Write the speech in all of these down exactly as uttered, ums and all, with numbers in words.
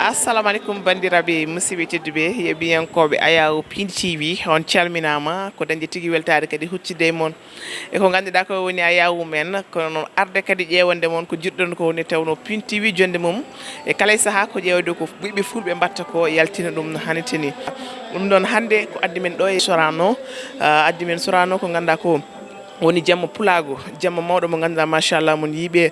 Assalamu aleykum, banndiraaɓe musidɓe tedduɓe, yeeɓiyankooɓe Ayaw Pindi T V, on calminaama. Ko dañde tigi weltaare kadi huccitde e mon. E ko ngannduɗaa ko woni Ayaw men, kono noon arde kadi ƴeewande mon ko jiɗɗon ko woni tawno Pindi T V, jonnde mum e kala e sahaa ko ƴeewde ko ɓiɓɓe fulɓe mbaɗta ko, yaltina ɗum no hannirta ni. Ɗum noon hannde ko addi men ɗo e Sorano, ah, addi men Sorano ko ngannduɗaa ko woni jamma pulaagu, jamma mawɗo mo ngannduɗaa machallah, mon yiiɓe,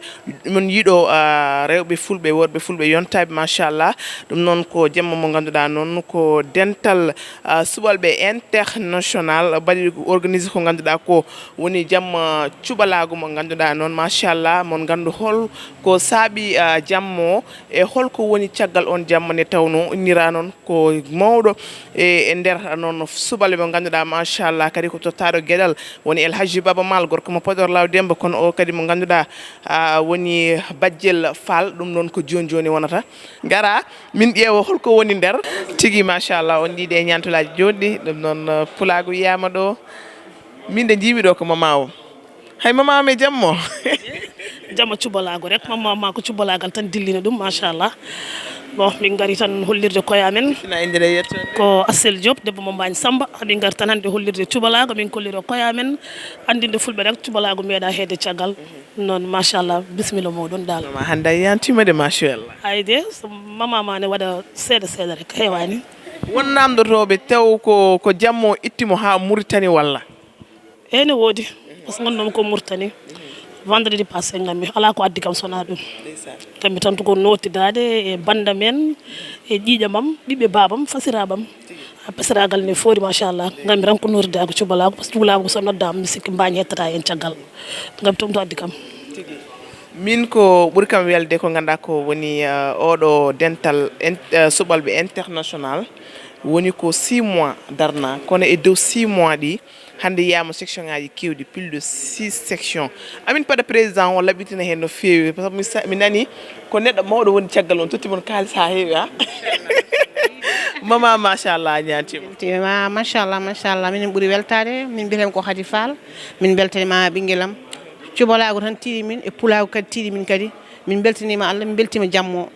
mon yiiɗo, ah, rewɓe fulɓe, worɓe fulɓe yontaaɓe machallah. Ɗum noon ko jamma mo ngannduɗaa noon ko dental, ah, subalɓe international mbaɗi organisé ko ngannduɗaa ko woni jamma cubalaagu mo ngannduɗaa noon machallah, mon nganndu hol ko saaɓi, ah, jamma o e holko woni caggal on jamma nde tawno innira noon ko mawɗo e, e nder noon subalɓe mo ngannduɗaa machallah kadi ko tottaaɗo geɗal woni El Hadji Baba Maal, gorko mo Podor Law Demba, kono o kadi mo ngannduɗaa, ah, woni Bajjel Fall. Ɗum noon ko jooni jooni wonata. Ngara min ƴeewa holko woni nder tigi machallah, on ɗiɗi e ñantulaaji jooɗɗi. Ɗum noon, ah, pulaagu wiyaama ɗo. Min de njiimi ɗo ko mama o. Hay mama mi jammo. Jamma cubalaagu rek, mama ma ko cubalaagal tan dillini ɗum, machallah. Bon, min ngari tan hollirde koye amen. Ina innde e yettoode. Ko Assel Diop, debbo mo Mbañ Samba. Min ngari tan hannde hollirde cubalaagu, min kollira koye amen. Anndinde fulɓe rek, cubalaagu meeɗa heede caggal. Noon, machallah, bisimilla moɗon dal. Mama hannde a yantima de, machallah. Ay de, so mama ma ne waɗa seeɗa seeɗa rek, heewani. Won namdotooɓe taw ko, ko jammo ittimo haa Muritani walla? Eyi, ne woodi. Par ce que ngonnomi ko Mauritanie. Vendredi passé ngammi, alaa ko addi kam so wonaa ɗum. Ngammi tan ko nootidaade e banndam en, e ƴiiƴam am, ɓiɓɓe baabam, fasiraaɓam. Pasiraagal ne foori, machallah. Ngammi tan ko nootidaade ko cubalaagu, par ce que cubalaagu so noddaama, mi sikki mbaañ hettata heen caggal. Ngammi tan ko addi kam. Min ko ɓuri kam welde ko ngannduɗaa ko woni, uh, oɗo dental en, uh, subalɓe international. Woni ko six mois darna, kono e dow six mois ɗi, hannde yiyaama section ngaaji keewɗi, plus de six sections. Amin paɗa président o laɓɓitina heen no feewi, par ce que mi sa-, mi nani ko neɗɗo mawɗo woni caggal on, totti mon kaalis haa heewi, ha? Mama, machallah, a ñaantiima. Weltiima, machallah, machallah, minen ɓuri weltaade, min mbiyetee ko Khady Fall, min mbeltaniima ɓinngel am. Cubalaagu tan tiiɗi min, e pulaagu kadi tiiɗi min kadi. Min mbeltaniima Allah, min mbeltiima jammo.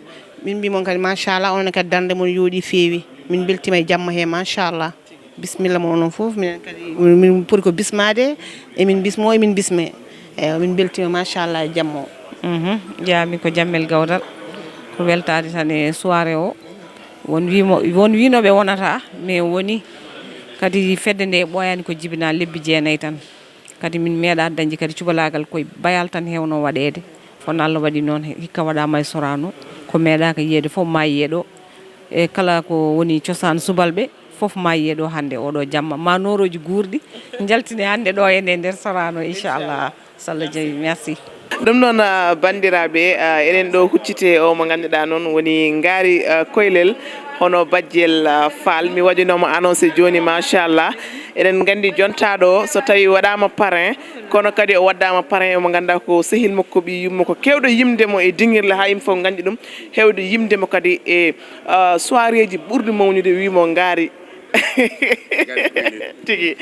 Min mbii mon kadi, machallah, onon kadi darnde mon yooɗi feewi. Min mbeltiima e jamma he, machallah. Bisimilla mon onon fof, minen kadi, min poti ko bismaade, emin bismo, emin bisme. Eewa, min mbeltiima, machallah, e jamma o. Mhm. Jeyaa-mi ko Jammel Gawdal. Ko weltaade tan e soirée o. Won wiimo, won wiinooɓe wonata, mais woni kadi fedde nde ɓooyaani ko jibinaa lebbi jeenayi tan. Kadi min meeɗaa dañde kadi cubalaagal, koye bayal tan heewno waɗeede. Kono Allah waɗi noon, hikka waɗaama e Sorano. Ko meeɗaaka yiyeede fof maa yiyee ɗo. E kala ko woni cosaan subalɓe, fof maa yiyee ɗo hannde oɗo jamma. Ma noorooji guurɗi njaltine hannde ɗo e nde nder Sorano, inchallah. So Allah jaɓi, merci. Ɗum noon, ah, banndiraaɓe, ah, eɗen ɗo huccite o mo ngannduɗaa noon woni ngaari, ah, koylel, hono Bajjel, ah, Fall. Mi waɗinooma annoncé jooni, machallah. Eɗen nganndi jontaaɗo o, so tawii waɗaama parrain, kono kadi o waɗdaama parrain, omo nganndaa ko sehil makko, ɓiy yumma, ko keewɗo yimde mo e dingirle, haa yimɓe fof nganndi ɗum, heewde yimde mo kadi e, ah, soiréeji ɓurɗi mawnude, wii mo ngaari. Tigi.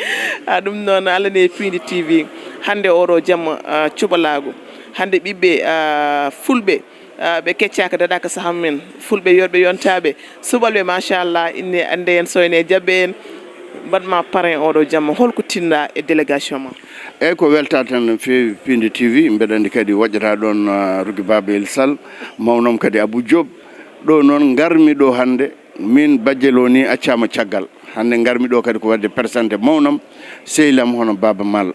Ah, ɗum noon, Allah ne e Pindi T V. Hannde oɗo jamma, ah, cubalaagu. Hannde ɓiɓɓe, ah, fulɓe, ah, ɓe keccaaka, daɗaaka sahaa mumen. Fulɓe yorɓe yontaaɓe. Subalɓe, machallah, inne annde en, soyne jaɓɓe en. Mbaɗ ma parrain oɗo jamma. Holko tinɗa e délégation ma? Eeyi, ko weltaade tan no feewi Pindi T V. Mbeɗa anndi kadi woƴƴata ɗoon, ah, Rougui Babayel Sall, mawnam kadi Abou Diop. Ɗo noon ngarmi ɗo hannde, min Bajjel o ni accaama caggal. Hannde ngarmi ɗo kadi ko waɗde présenté mawnam, sehil am hono Baaba Maal.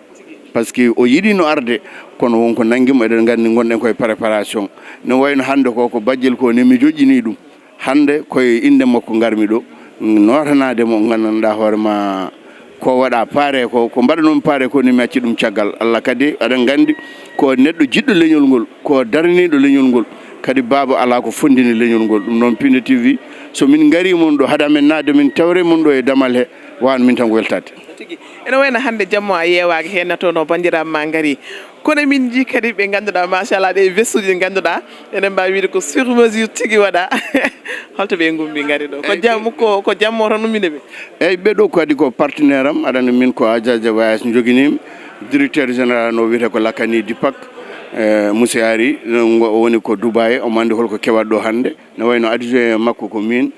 Par ce que o yiɗino arde, kono won ko nanngi mo, eɗen nganndi ngonɗen koye préparation. Ne wayno hannde ko, ko Bajjel ko ni mi joƴƴini ɗum. Hannde koye innde makko ngarmi ɗo, nootanaade mo, nganndanɗaa hoore ma ko waɗa paare ko, ko mbaɗanoomi paare ko ni mi acci ɗum caggal. Allah kadi, aɗa nganndi ko neɗɗo jiɗɗo leñol ngol, ko daraniiɗo leñol ngol. Kadi baaba alaa ko fonndini leñol ngol. Ɗum noon Pindi T V, so min ngarii mon ɗo, hade amen naatde min tawre mon ɗo e damal he, wano min tan ko weltaade. Tigi. Ene wayno hannde jamma a yeewaaka heen, na tawno banndiraaɓe ma ngarii. Kono min njii kadi ɓe ngannduɗaa, machallah, ɗe veste uji ɗi ngannduɗaa, eɗen mbaawi wiide ko sur mesure tigi waɗa. Holto ɓe ngummi ngari ɗo? Ko Eyi, jamma, ko, ko jamma o tan ummini ɓe? Eyi, ɓe ɗo kadi ko partenaire am, aɗa anndi min ko agence de voyage njoginimi, directeur général no wiyetee ko Lakani Deepak. Eh, Monsieur Ari, ngo o woni ko Dubai, omo anndi holko kewaɗo ɗo hannde. Ne wayno adjoint makko ko min.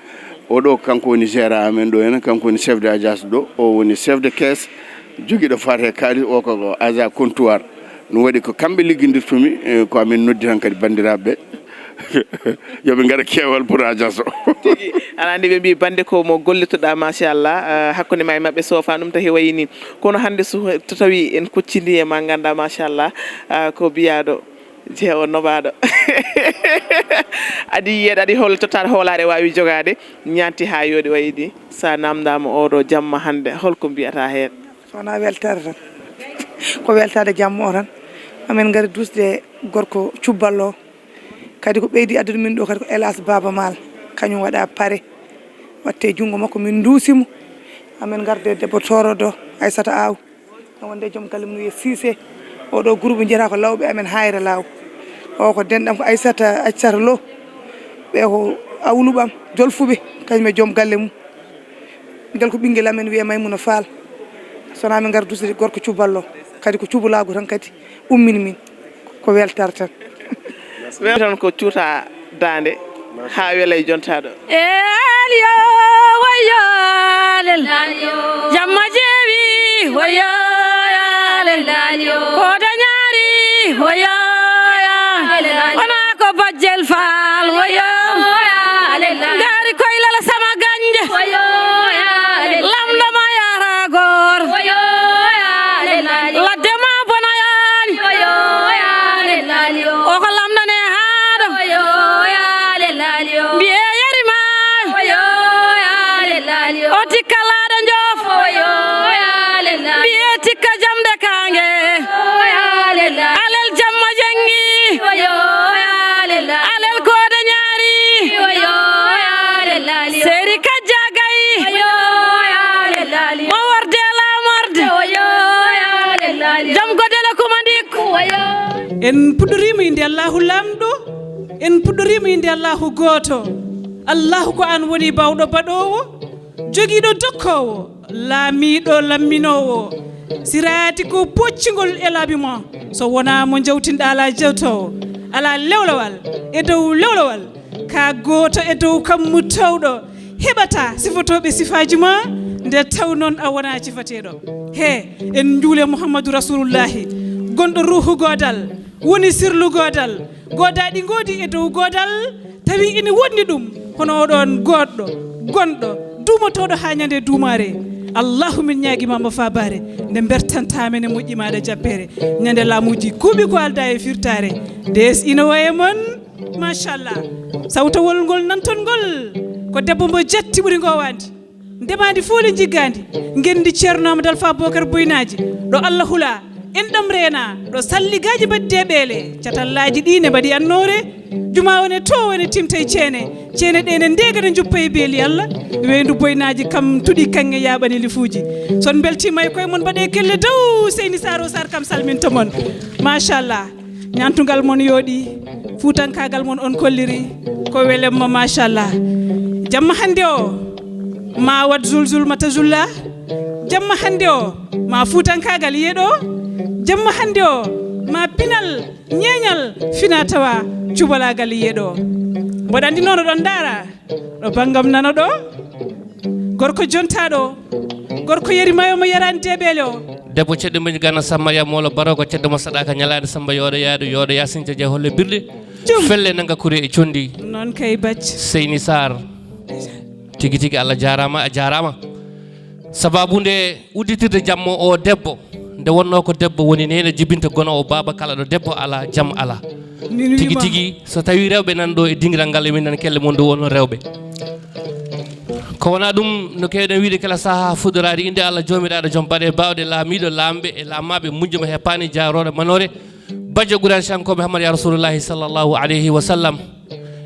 O ɗo kanko woni gérant amen ɗo hena, kanko woni chef de agence ɗo, o woni chef de caisse, jogiiɗo faate kaalis o ko, ko agent comptoir. Ɗum waɗi ko kamɓe liggindirtumi, eh, ko amin noddi tan kadi banndiraaɓe ɓe. Yo ɓe ngara keewal pour agence o. Tigi, aɗa anndi ɓe mbi bannde ko mo gollitoɗa, machallah, eh, hakkunde ma e maɓɓe sofa ɗum tahi wayi ni. Kono hannde so to tawi en koccidi e ma, ngannda, machallah, eh, ko biyaɗo. Jeewo noɓaaɗo. Adi yiyeede, adi hool tottaade hoolaare waawi jogaade, ñaanti haa yooɗi wayi ni. Sa naamndaama oo ɗoo jamma hannde, holko mbiyata heen? So wonaa weltaare tan. Ko weltaade jamma o tan. Amin ngari dusde gorko cubbal o. Kadi ko ɓeydi addude min ɗo kadi ko Elas Baaba Maal. Kañum waɗa pare. Watte junngo makko min nduusi mo. Amin ngarde debbo toorodo Aysata Aaw. No wonde joom galle mum wiye Siise. Oɗo groupe mbiyata ko Lawɓe Amen Hayre Laaw. O ko denɗam ko Aysata Accata Lo. Ɓe ko awluɓam, jolfuɓe, kañum e joom galle mum. Ngel ko ɓinngel amen wiye Maymuna Faal. So wonaa min ngar dusde gorko cuballo. Kadi ko cubalaagu tan kadi ummini min. Ko weltaare tan. Weeɓe tan ko cuuta daande haa wela e jontaɗo. Elio, woyo, lel. Jamma jeewi, woyo, lel. Ko dañaari, woyo, lel. Wona ko bajjel faal, woyo. Ngari koylal sama ganje. Lamɗo ma yara goor. Ladde ma bonayaani. O ko lamɗo ne haaɗo. Mbiye yeri ma. O tikka laaɗo njoof. Mbiye tikka jamɗe kaange. Alel jamma jangi. Alel koode ñaari. Seri kajja gay. Mo worde la morde. Jam godele kuma ndikku. En puɗɗoriima innde Allaahu Laamɗo, en puɗɗoriima innde Allaahu gooto. Allaahu ko aan woni baawɗo baɗoowo, jogiiɗo dokkoowo, laamiiɗo lamminoowo. Siraati ko poccingol e laabi ma. So wonaa mo njawtinɗa alaa jawtoowo, alaa lewlawal e dow lewlawal. Ka gooto e dow kammu towɗo, heɓata sifotooɓe sifaaji ma, nde taw noon a wonaa cifateeɗo. He, en njuule Muhammadu Rasulullahi, gonɗo ruuhu goodal, woni sirlu goodal, goodaaɗi ngoodi e dow goodal, tawi ina woɗni ɗum, hono oɗon goodɗo, gonɗo, duumotooɗo haa ñande duumaare. Allahu min ñaagiima mo faabaare, nde mbertantaa men e moƴƴi maaɗa jabbere, ñande laamuuji kuuɓi ko alda e firtaare. Dees ina waye mon. Machallah. Sawtawol ngol nanton ngol ko debbo mbo jatti ɓuri ngowaandi. Ndemaandi fof le jiggaandi. Ngenndi Ceerno Amadou Alpha Bokar Boynaaji. Ɗo Allah hula. Enɗam reena. Ɗo salligaaji mbaɗdi e ɓeele. Catallaaji ɗi ne mbaɗi annoore. Juma o ne to o ne timta e ceene. Ceene ɗe ne ndeega ne njuppa e beeli Allah. Weyndu Boynaaji kam tuɗi kaŋŋe yaaɓani lifuuji. So on mbeltiima e koye mon mbaɗe kelle dow Seyni Saar o Saar kam salminta mon. Machallah. Ñaantungal mon yooɗi, fuutankaagal mon on kolliri, ko welemma machallah. Jamma hannde o, ma wat zulzul mata zulla. Jamma hannde o, ma fuutankaagal yeɗo. Jamma hannde o, ma pinal, ñeeñal, fina tawa, cubalaagal yeɗo. Mboɗo anndi noon oɗon ndaara, ɗo banngam nano ɗo. Gorko jontaaɗo, gorko yeri mayo mo yaraani deeɓeele o. Debbo ceɗɗo mbeñi gana Sammariya moolo baro ko ceddo mo saɗaka ñalaande Samba yooɗo yaadu yooɗo yasin jaje holle birɗe. Jum. Felle nanga kure e condi. Noon kay bacc. Seyni Sarr. Tigi tigi Allah jaaraama, a jaaraama. Sababu nde udditirde jammo o debbo, nde wonno ko debbo woni neene jibinta gono o baaba kala ɗo debbo ala jam ala. Min tigi wiima. Tigi so tawi rewɓe nan ɗo e dingiral ngal, min nan kelle mon ɗo wonno rewɓe. Ko wona ɗum no keewɗen wiide kala saha fuɗɗoraade innde Allah joomiraaɗo joom baɗe baawɗe laamiiɗo laamɓe e laamaaɓe muñjo mo heppani jaarooɗo manoore. Bajjo Quraysh kanko Muhammad ya Rasulullahi sallallahu alayhi wa sallam.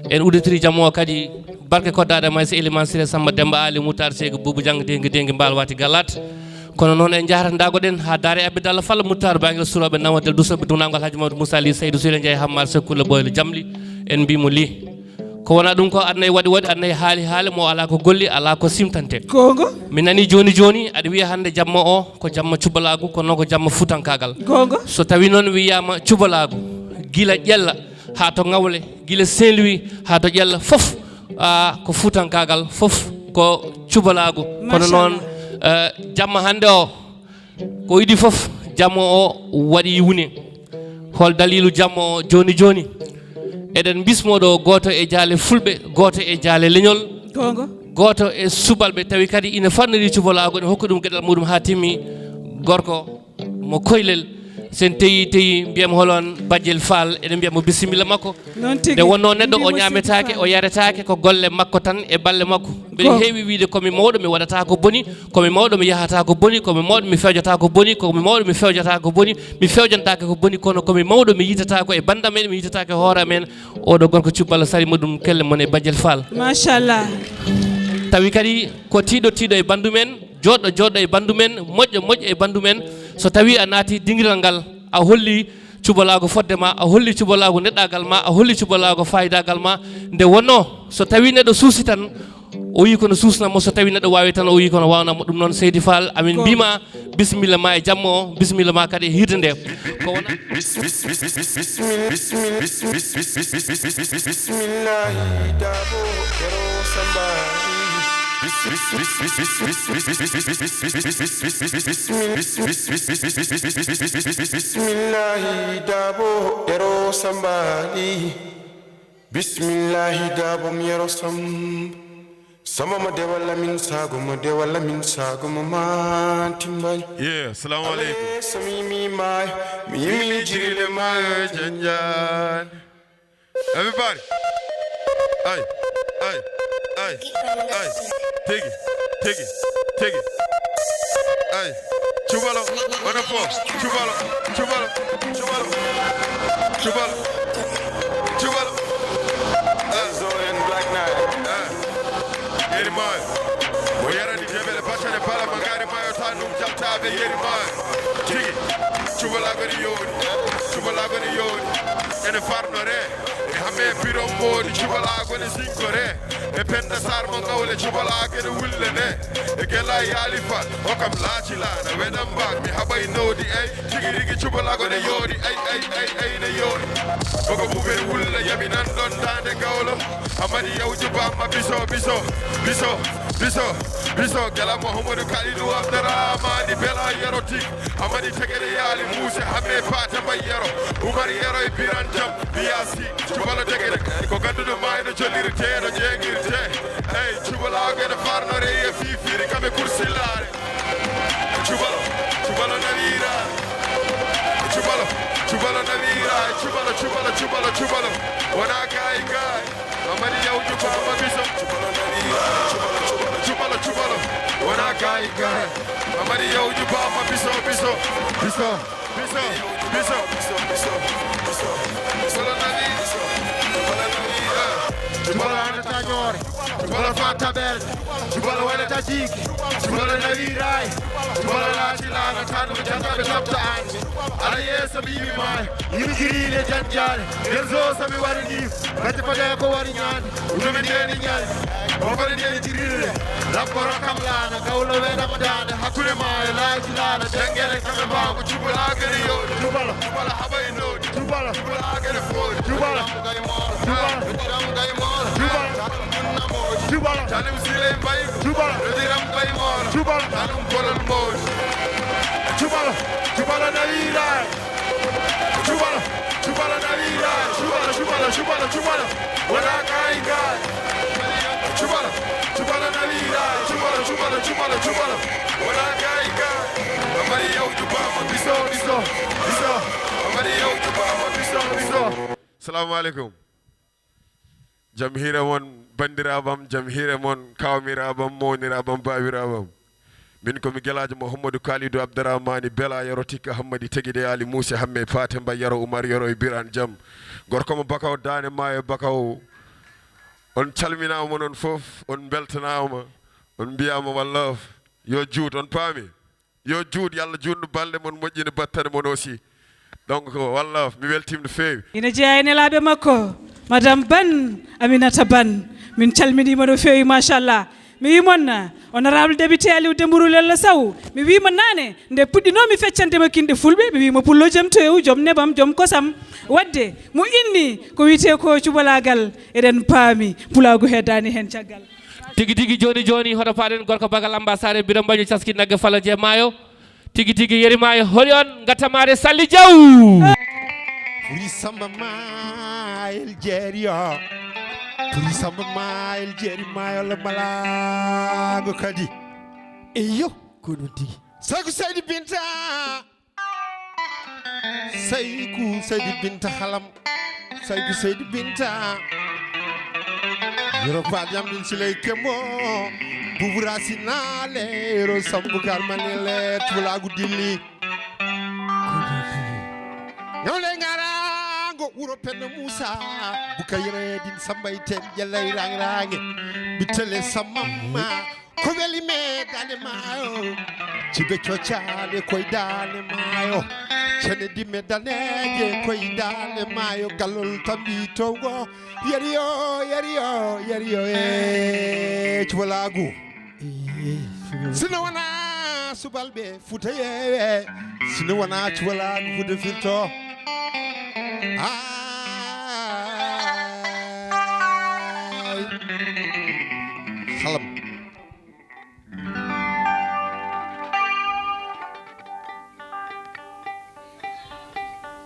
En udditiri jammo o kadi barke koddaade may so Eliman Sire Samba Demba Ali Moutar Seygu Bubu Jang Dengi Dengi Mbaal Wati Galat. Kono noon en njahata ndaagoɗen haa daare Abidalla Fall Moutar Bangel Suroɓe Nawodel Dusoɓe Dunangol Haji Mamadou Moussa Ly Seydou Sule Ndiaye Hammar Sekkulle Boyle Jamli. En mbi mo Ly. Ko wona ɗum ko adnay waɗi waɗi, adnay haali haali mo alaa ko golli, alaa ko simtante. Goonga. Mi nani jooni jooni aɗa wiya hannde jamma o ko jamma cubalaagu, kono ko jamma fuutankaagal. Goonga. So tawi noon wiyaama cubalaagu, gila Ƴella haa to Ŋawle, gila Saint-Louis haa to Ƴella, fof, ah, ko fuutankaagal, fof ko cubalaagu. Kono noon, eh, jamma hannde o, ko idii fof, jamma o waɗi wune. Hol daliilu jamma o jooni jooni? Eɗen mbismoo ɗo gooto e jaale fulɓe, gooto e jaale leñol, gooto e subalɓe, tawi kadi ina fannorii cubalaagu, ene hokki ɗum geɗal muɗum haa timmi. Gorko mo Koylel, so en tawii, tawii, mbiyam hol on Bajel Faal, eɗen mbiya mo bisimilla makko. Nde wonnoo neɗɗo o ñaametaake, o yaretaake, ko golle makko tan e balle makko. Mbeɗa heewi wiyde ko mi mawɗo, mi waɗataa ko boni, ko mi mawɗo, mi yahataa ko boni, ko mi mawɗo, mi fewjataa ko boni, ko mi mawɗo, mi fewjataa ko boni, mi fewjantaake ko boni, kono ko mi mawɗo, mi yitataa ko e banndam en, mi yitataake hoore am en. Oɗo gorko cuballo sari mo ɗum kelle mon e Bajel Faal. Machallah. Tawi kadi ko tiiɗo tiiɗo e banndum en, jooɗɗo jooɗɗo e banndum en, moƴƴo moƴƴo e banndum en. So tawii a naati dingiral ngal, a holli cubalaagu fodde ma, a holli cubalaagu neɗɗaagal ma, a holli cubalaagu faayidaagal ma. Nde wonnoo so tawii neɗɗo suusi tan, o yii kono suusna mo, so tawii neɗɗo waawi tan, o yii kono waawna mo. Ɗum noon, Seydi Faal, amin mbiima bisimilla ma e jamma o, bisimilla ma kadi e hiirde nde. Ko wona Bismillahi Dabo, Yero Samba. Bismillahi Dabo, Yero Samba. Bismillahi Dabo, Yero Samba. Sama mo dewal Lamin Sago, mo dewal Lamin Sago, mo mantimbal. Yeah, assalamu alaikum. Sami mi mai, mi mi jirile mai janjan. Everybody. Ay, ay, ay, ay. Tigi, tigi, tigi. Ay. Cubalo, on a four. Cubalo, cubalo, cubalo, cubalo, cubalo. Black Knight. Yeri maayo. Mo yarani jebele battane bala ma ngari maayo ta ɗum jaltaɓe yeri maayo. Tigi. Cubalaago ne yowni. Cubalaago ne yowni. Ene farnore. E hamme piron moodi cubalaago ne sinkore. E penda sar mo ngawle cubalaago ne wulle ne. E gela yaali fal. O kam laaci laana weɗan mbaak mi haɓay nowdi ey. Tigi rigi cubalaago ne yoori ay ay ay ay ne yoori. Bogo mumel wulla yaminan ɗon daande gawlo. Amadi yawju bamma biso biso biso biso biso gela Muhammadu Kalidu Abdurrahmani Bela Yero Tik. Amadi tegede yaali muuse hamme paata mbay Yero. Umar Yero e biran jam biyasi cubalo tegede ko ganduɗo mayno jollirte no jeegirte. Ey cubalaago ene farnore e fifiri kam e kursilaare. Cubalo, cubalo nawira. Cubalo, cubalo nawira. Cubalo, cubalo, cubalo, cubalo. Wona gaay gaay. Amadi yawju bama biso. Cubalo nawira. Cubalo, cubalo, cubalo, cubalo. Wona gaay gaay. Amadi yawju bama biso, biso, biso. Biso, biso, biso, biso, biso. Cubalo nawira. Cubalo ana tañoore. Cubalo fa taɓel. Cubalo waɗata jiiki. Cubalo nawiray. Cubalo laati laana tan ko jantaɓe topta aan. Ala yeeso mi yimi maayo. Yimi giriile janjaale. Nder so so mi wari ni. Bati fade ko wari ñaande. Ɗum mi ndeni ñaande. O fari ndeni giriile. Labboro kam laana. Gawlo weɗam daande. Hakkunde maayo laaji laana. Jangere kamɓe mbaamu. Cubalo agere yo. Cubalo. Cubalo haɓay no. Cubalo. Cubalo agere foori. Cubalo. Cubalo. Cubalo. Cubalo. Cubalo. Tanim sile mbay. Cubalo. Rediram mbay moolo. Cubalo. Tanum bolol moodi. Cubalo. Cubalo nawi laay. Cubalo. Cubalo nawi laay. Cubalo, cubalo, cubalo, cubalo. Wona gaay gaay. Cubalo. Cubalo nawi laay. Cubalo, cubalo, cubalo, cubalo. Wona gaay gaay. Amari yawju bama biso, biso, biso. Amari yawju bama biso, biso. Salamu alaikum. Jam hiire mon, banndiraaɓe am, jam hiire mon, kawmiraaɓe am, mawniraaɓe am, baabiraaɓe am. Min ko mi gelaajo Mouhamadou Kalidou Abdourahmani Bela Yero Tikka Hammadi Tegide Ali Mousse Hamme Paate Mbaye Yero Oumar Yero e Birane Jam. Gorko mo Bakaw, Daane Maayo Bakaw. On calminaama, mon on fof, on mbeltanaama, on mbiyaama one love. Yo juut, on paami? Yo juut, Yalla juutnu balɗe mon, moƴƴina battane mon aussi. Donc, one love, mi weltiima no feewi. Ina jeyaa e nelaaɓe makko, Madame Ban, Aminata Ban. Min calminiima no feewi, machallah. Mi wii mon, honorable député Aliou Dembourou Lello Sow, mi wii mo naane, nde puɗɗinoomi feccande mo kinɗe fulɓe, mi wii mo pullo jom tew, jom nebam, jom kosam. Wadde, mo inni ko wiyetee ko cubalaagal, eɗen paami, pulaagu heddaani heen caggal. Tigi tigi, jooni jooni, hoto paaɗen gorko bagal Amba Saare, Biro Mbañu, caski nagge falo je maayo. Tigi tigi, yeri maayo, holi on, ngatta maare, Salli Jaw. Puri Samba Mayel Jeeri o. Puri Samba Mayel Jeeri maayo le malaago kadi. Eyo, ko ɗum tigi. Sayku Seydi Binta. Sayku Seydi Binta Halam. Sayku Seydi Binta. Yoro Paal Yamɗin Siley Kembo. Bubura Sinaale, Yoro Sambu Karmanele, Tulaagu Dilli. Ngawle Ngarango, wuro Penno Musa. Buka Yere din Samba Iten, Ƴellay Rangrange. Bitele Samamma. Ko weli me dande maayo, jibe cocaale koye dande maayo, cene dimme daneeje koye dande maayo, gallol tambi towngo, yeri yo, yeri yo, yeri yo, e cubalaagu. Sino wona subalɓe Fuuta yeewe, sino wona cubalaagu Fuuta firto. Ay. Halam.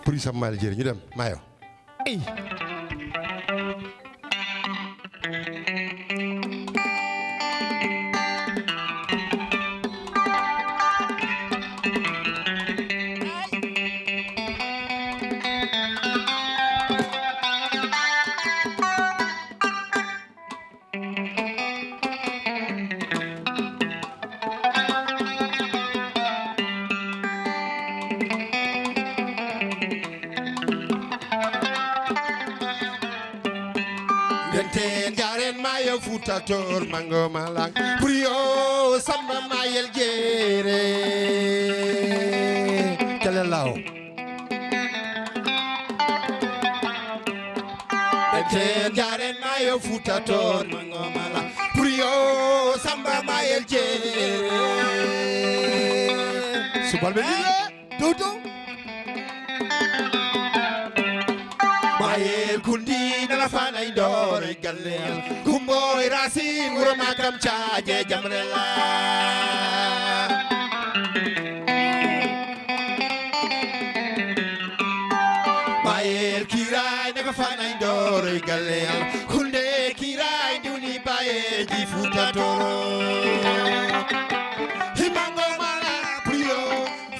Puri Samba Mayel Jeeri, ñu dem maayo. Dente jaren maayo Fuuta Tooro mango malang. Puri o Samba Mayel Jeeri. Kele law. Ete jaren maayo Fuuta Tooro mango mala. Puri o Samba Mayel Jeeri. Subalɓe ɗiɗo. Dow dow. Mayel kundi nala fanay doore galle. Kumbo e Racine wuro makam caaje jamrela. Mayel kiray ne ko fanay doore galle yal. Kunde kiray duni bayeji Fuuta Tooro. Himango mala priyo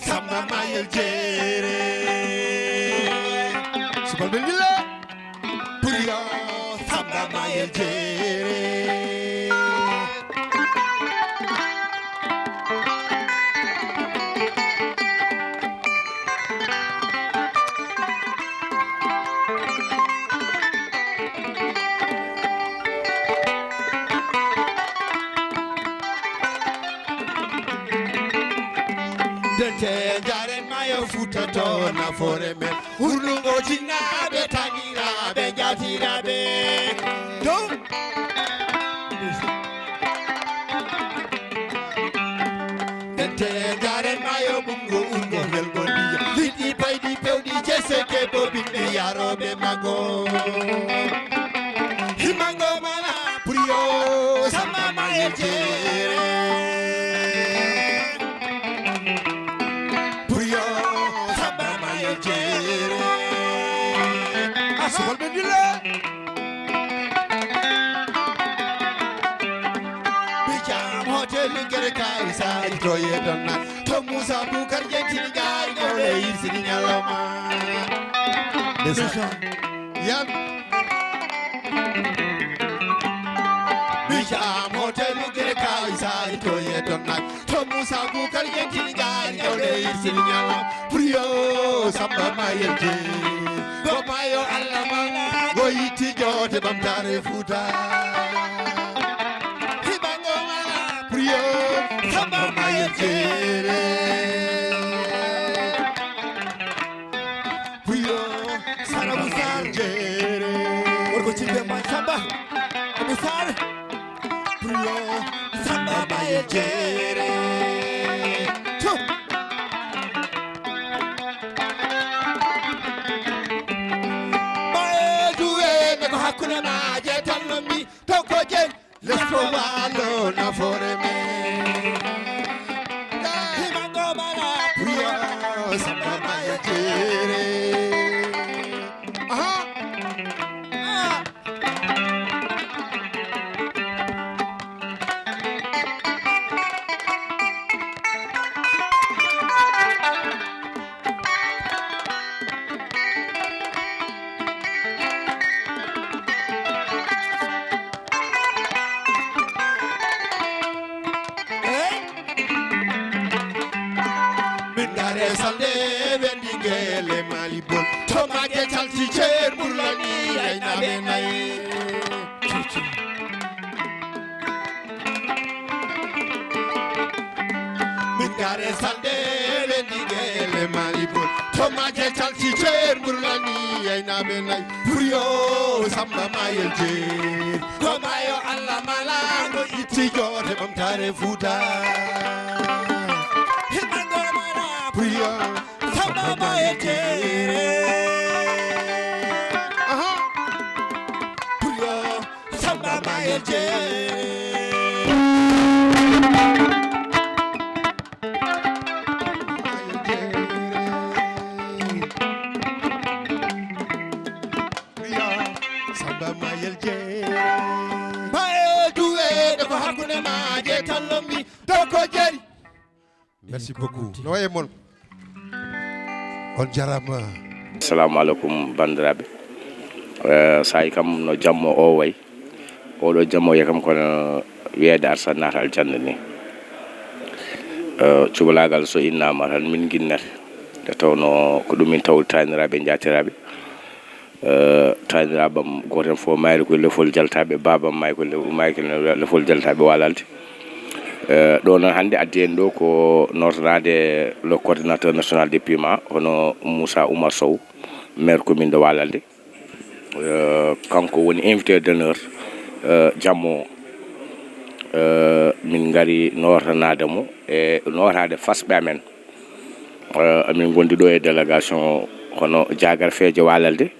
Samba Mayel Jeeri. Subalɓe Ndille. Puriyo Samba Mayel Jeeri. Dente jaren maayo Fuuta Tooro nafoore men. Wurnugo jinnaaɓe, taniraaɓe, njaatiraaɓe. Dow. Dente jaren maayo ɓunngo urgo welgo ndiyam. Liɗɗi payɗi pewɗi jeseke bobinɓe yarooɓe mago. Himango mana priyo Samba Mayel Jeeri. Priyo Samba Mayel Jeeri. Subalɓe Ndille. Bicaam hotel gere kay sa itoye donna. To Moussa Boukar Jentini gay gole irsini ñalawma. Ndeysaan. Yan. Bicaam hotel gere kay sa itoye donna. To Moussa Boukar Jentini gay gole irsini ñalawma. Priyo Samba Mayel Jeeri. Ko maayo Allah ma. Go yitti joote ɓamtaare Fuuta. Hiɓango mala. Priyo Samba Mayel Jeeri. Priyo Sara Abou Sarr. Jeeri. Gorko Cilbe Man Samba. Abou Sarr. Priyo Nemaje tallomi to ko jen lesto walo nafoore men. Himango mala priyo samba maye jere. Aha. Ah. Min ngare salde wendi gele mali bol to mage calti cer burlani aynaɓe nayi. Min ngare salde wendi gele mali bol to mage calti cer burlani aynaɓe nayi. Puriyo samba mayel je ko mayo Allah malago itti joote ɓamtare fuuta. Himɓe ngomana puriyo samba mayel je. Aha. Puriyo samba mayel je. Samba mayel je. Bae duwe de ko hakune ma je tallomi do ko jeri. Merci beaucoup. No e mon. On jarama. Assalamu alaikum bandiraɓe. Eh, sayi kam no jammo o way. Oɗo jammo ye kam kono wiyede arsa naata aljanna ni. Eh, cubalagal so innama tan min ginnata. Nde tawno ko ɗum min tawri taniraɓe jatiraɓe. Eh, taniraɓam goto hen fof mayri ko lefol jaltaɓe, babam may ko le-, may ko le-, lefol jaltaɓe walalde. Eh, ɗo noon hannde addi en ɗo ko notanade le coordinateur national des piments, hono Moussa Oumar Sow, maire commune de Walalde. Eh, kanko woni invité d'honneur, eh, jammo o. Eh, min ngari notanade mo e notade fasɓe amen. Eh, amin gondi ɗo e délégation hono Diagar Feejo Walalde,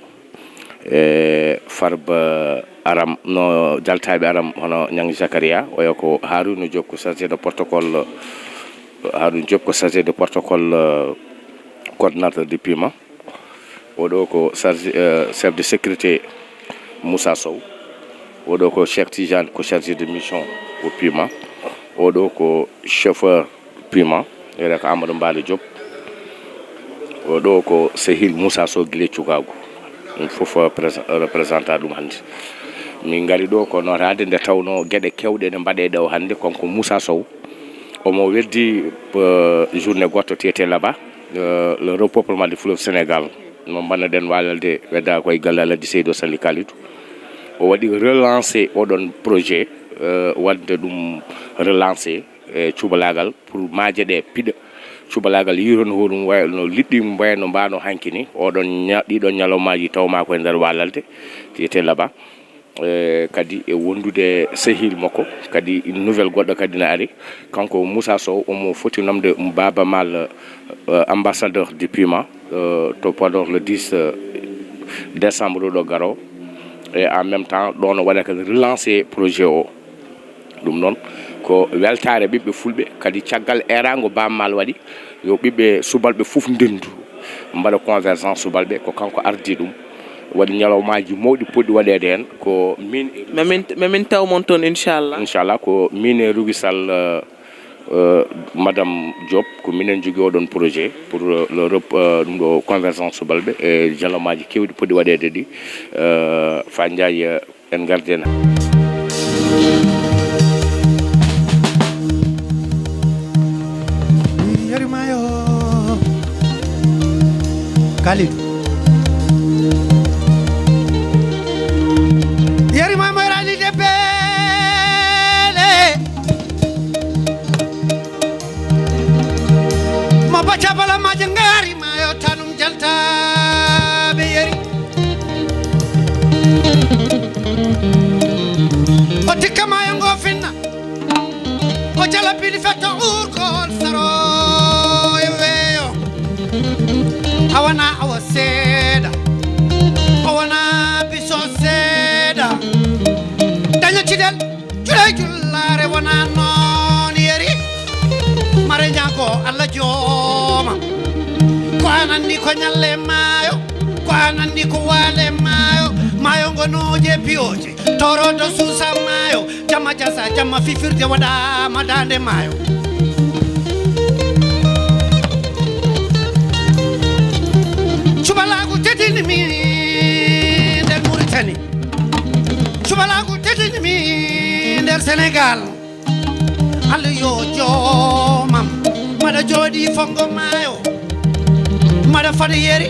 e Farba Aram, no jaltaɓe Aram hono Niang Zakaria, oya ko Harouna Diop ko chargé de protocole, Harouna Diop ko chargé de protocole, eh, coordinateur du piment. Oɗo ko chargé, eh, chef de sécurité Moussa Sow. Oɗo ko Cheikh Tidiane ko chargé de mission au piment. Oɗo ko chauffeur piment, wiyete ko Amadou Mbaalo Diop. Oɗo ko sehil Moussa Sow gila e cukaagu. Ɗum fof, eh, prés-, représentant ɗum hannde. Min ngari ɗo ko notade nde tawno geɗe kewɗe ne mbaɗe ɗo hannde, kanko Moussa Sow. Omo weddi, eh, journée goɗɗo tiyete là-bas, eh, le repeuplement du fleuve Sénégal. No mbannoɗen Walalde wedda koye galle Alhaji Seydo Sali Kalidou. O waɗi relancé oɗon projet, eh, wadde ɗum relancé e cubalagal pour maaje ɗe piɗa. Cubalagal yiiron hoɗum way no liɗɗi mum way no mbano hanki ni. Oɗon ña-, ɗiɗon ñalawmaji tawma koye nder Walalde, tiyete là-bas. Eh, kadi e wondude sehil makko, kadi nouvelle goɗɗo kadi ne ari. Kanko Moussa Sow, omo foti nomde Baaba Maal, eh, ambassadeur du piment, eh, to Podor le dix, eh, décembre ɗo garo. Et en même temps, ɗon o waɗa kadi relancer projet o. Ɗum noon ko weltaare ɓiɓɓe fulɓe, kadi caggal eeraango Baaba Maal waɗi, yo ɓiɓɓe subalɓe fof ndendu, mbaɗa convergence subalɓe, ko kanko ardi ɗum. Waɗi ñalawmaaji mawɗi poɗɗi waɗeede heen, ko min e Mamin, mamin taw mon toon, inchallah. Inchallah, ko min e Rougui Sall, euh, euh, Madame Diop, ko minen njogii oɗon projet pour, euh, le rep-, euh, ɗum ɗo convergence subalɓe e ñalawmaaji keewɗi poɗɗi waɗeede ɗi, euh, Fa Ndiaye, euh, En ngardiima. Yeri maayo. Kalidou. Yeri maayo mo yeraani de beele. Mo bacca bala maaje ngari maayo tanum jaltaaɓe yeri. O tikka maayo ngo finna. O jala piɗi fetto urkol saro e weeyo. Awana awa se Jullaare wonaa noon yeri. Mare ñaago Allah joomam. Ko an anndi ko ñalle maayo. Ko an anndi ko waale maayo. Maayo ngo nooje piyooje. Torodo suusa maayo. Jamma jasa, jamma fifirde waɗaama daande maayo. Cubalaagu teddini mi nder Muritani. Cubalaagu teddini mi nder Senegaal. Allah yo joomam. Maɗa jooɗi fonngo maayo. Maɗa faɗa yeri.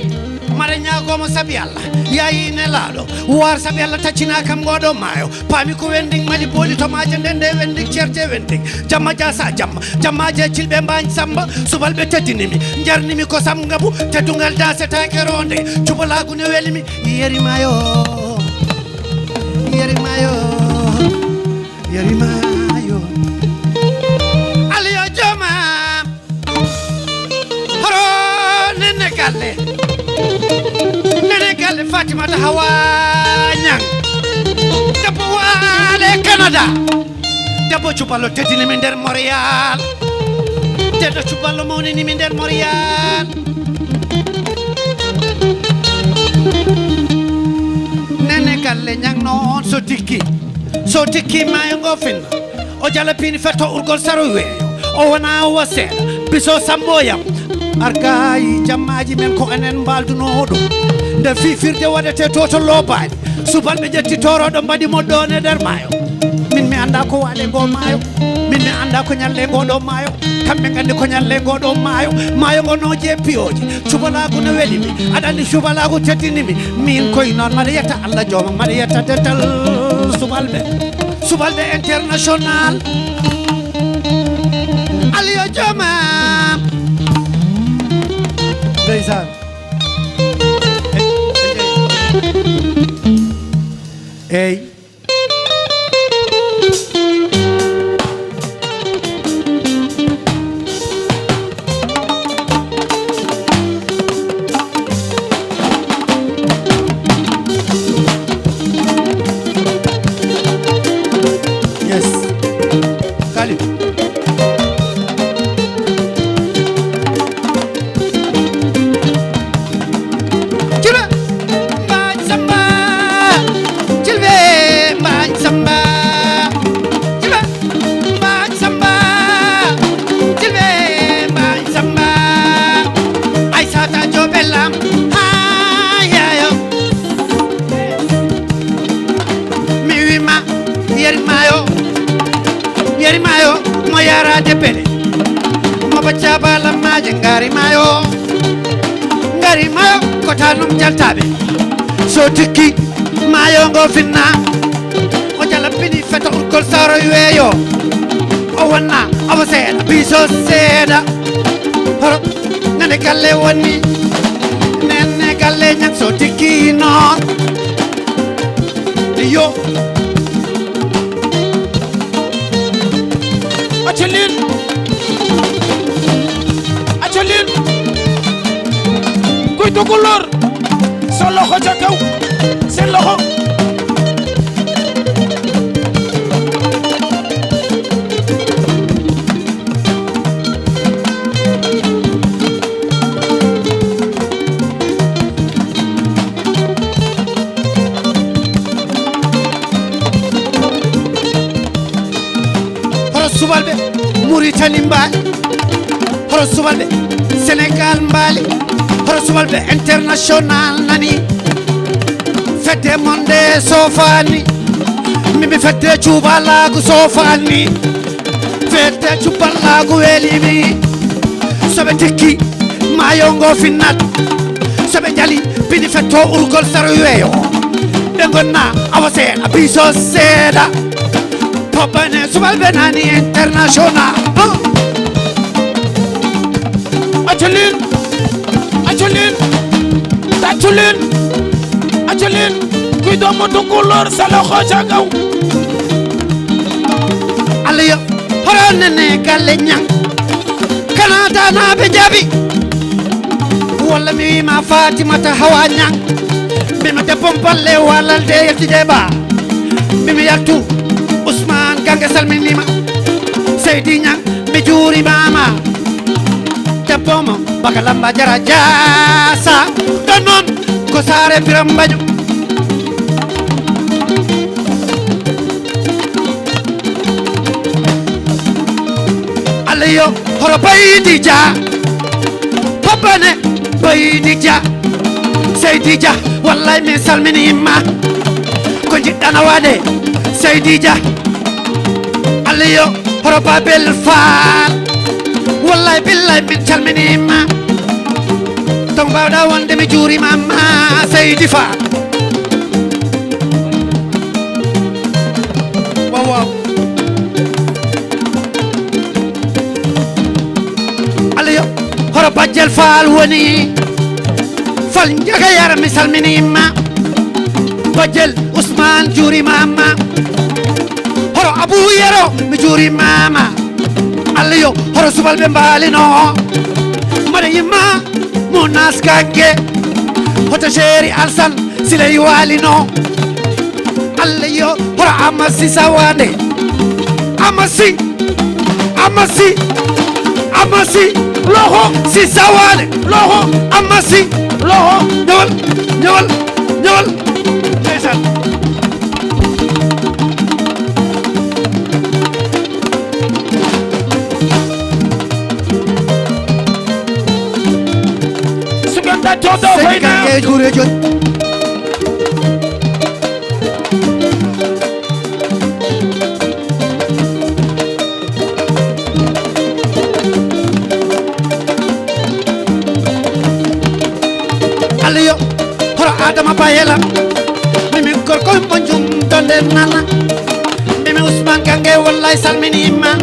Maɗa ñaagoo mo sabi Allah. Yaayi nelaaɗo. Waar sabi Allah taccina kam ngooɗo maayo. Paami ko wending mali booli to maaje nden nde wending certe wending. Jamma jasa jamma. Jamma je cilɓe mbaañ samba. Subalɓe teddini mi. Njarni mi ko sam ngabu. Teddungal daasetaake ronde. Cubalaagu ne weli mi. Yeri maayo. Yeri maayo. Yeri maayo. Aliyo joomam. Horo nene galle. Nene galle Fatimata Hawa Ñang. Debbo waale Canada. Debbo cuballo teddini mi nder Montréal. Debbo cuballo mawnini mi nder Montréal. Nene galle Ñang noon so tikki. So tikki maayo ngo finna. O jala pini fetto urgol saro weeyo. O wona o seeɗa. Biso samboyam. Argayi jammaaji men ko enen mbaldunoo ɗum. Nde fifirde waɗete to to loobaali. Subalɓe ƴetti toroɗo mbaɗi mo ɗon e nder maayo. Min mi annda ko waale ngo maayo. Min mi annda ko ñalle ngo ɗo maayo. Kamɓe nganndi ko ñalle ngo ɗo maayo. Maayo ngo no jee piyooji. Cubalaagu no weli mi. Aɗa anndi cubalaagu teddini mi. Min koye noon mbaɗa yetta Allah jooma, mbaɗa yetta dental subalɓe. Subalɓe international. Aliyo jooma. Ndeysaan. Eyi. Yes. Kali. Jula. Mbaaj Samba, jilbe Mbaaj Samba, jilbe Mbaaj Samba, jilbe Mbaaj Samba. Aysata Joobe Lam, haa yaayo. Mi wima, yeri maayo, yeri maayo, mo yaraade pele. Mo bacca bala maaje ngari maayo. Ngari maayo ko tanum jaltaaɓe. So tikki maayo ngo finna. O jala pini feta urkol saro weeyo. O wonna awa seeɗa, biso seeɗa. Horo nane galle wonni. Nene galle ñan so tikki noon. Yo. Acca leen. Acca leen. Kuy tukulóor. Sa loxo ca kaw. Seen loxo. Hoto subalɓe Muritani mbaali, hoto subalɓe Senegal mbaali, hoto subalɓe international nani. Fedde mon nde sofani, mimi fedde cubalaagu sofani. Fedde cubalaagu welimi. Soɓe tikki maayo ngo finnat. Soɓe jali pini fetto urgol saro weeyo. Ɓe gonna awa seeɗa, biso seeɗa. Pobbane subalɓe nani international. Accu leen, accu leen, taccu leen, accu leen. Kuy doomu tukulóor sa loxo ca kaw. Allah yo, hoto nene galle ñan. Kana dana ɓe jaabi. Walla mi wima Fatimata Hawa Ñang. Mbimi debbo balle walal de yaltide ba. Mbimi yaltu Ousmane Gange salminima. Seydi Ñang, mi juurima ma. Debbo mo Baga Lamba Jara Jaasa. Ɗon noon ko saare Biram Mbaño. Allah yo horo Baydi Dia. Babbane Baydi Dia. Seydi Dia, wallay min salminima. Ko jiɗɗa na waɗe, Seydi Dia. Allah yo horo Babel Faal. Wallay billay min calminima. To mbawɗa wonde mi juurima ma Seydi Faal. Waaw, waaw. Allah yo horo Bajjel Faal woni. Fal Njaga Yara mi salminima. Bajjel Usmaan juurima ma. Horo Abu Yero mi juurima ma. Allah yo horo subalɓe mbaalino. Mbaɗa yimma mo naskanke. Hoto Seeri Alsan Siley waalino. Allah yo horo Amasi Sawaane. Amasi. Amasi. Amasi. Loxo. Si Sawaane. Loxo. Amasi. Loxo. Ñëwal. Ñëwal. Ñëwal. Ndeysaan. Sukanta todo. Seydi Kanke Juure Jot. Allah yo horo Adama Bayela. Mimi gorko mo jum donde nana. Mimi Usman Kanke wallay salminima.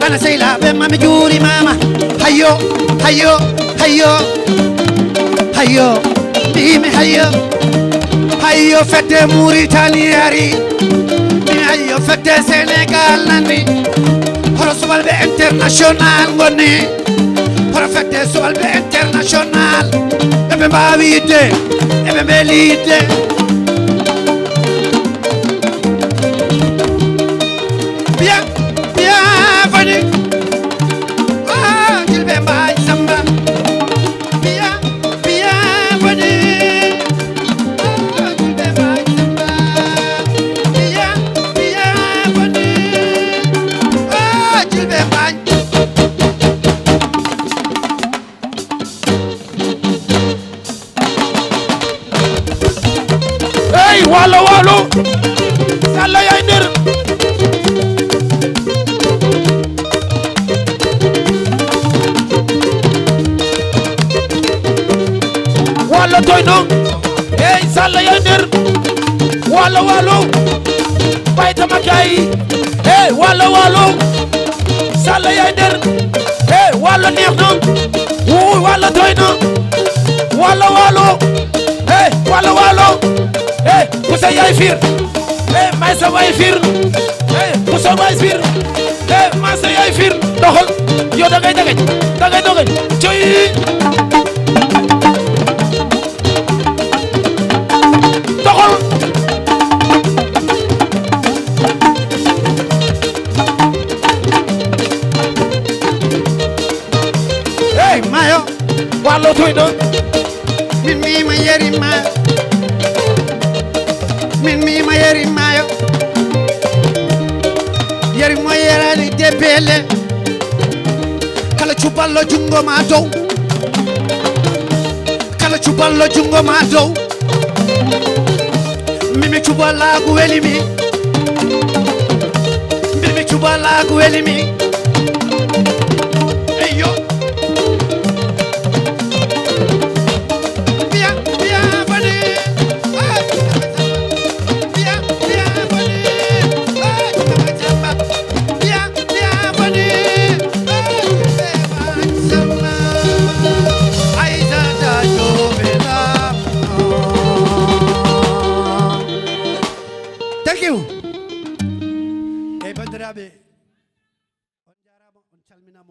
Ana sehilaaɓe ma mi juurima ma. Hayo, hayo, hayo. Hayo, mbimi hayo. Hayo fedde Mauritanie ari. Mbimi hayo fedde Sénégal nani. Horo subalɓe international ngoni. Horo fedde subalɓe international. Eɓe mbaawi yidde. Eɓe mbeeli yidde. Bien, bienvenue. Ah, Julɓe Mbaaj Samba. Bien, bienvenue. Ah, Julɓe Mbaaj Samba. Bien, bienvenue. Ah, Julɓe Mbaaj. Hey, walo, walo. Salla yay nder. Walo toy non. Hey, salla yay nder. Walo, walo. Bayta makay. Hey, walo, walo. Salla yay nder. Hey, walo neex na. Wuy, walo doy na. Walo, walo. Hey, walo, walo. Hey, Kusa yay fir. Hey, Maysa way fir. Hey, Kusa way fir. Hey, Maysa yay fir. Doxal. Yow da ngay dagaj. Da ngay dogaj. Coy. Doxal. Hey, Mayo. Wallo toy ɗon. Min mima yeri ma. Min mima yeri mayo. Yeri mo yerani debele. Kala cuballo jungo ma dow. Kala cuballo jungo ma dow. Mimi cubalaagu weli mi. Mimi cubalaagu weli mi.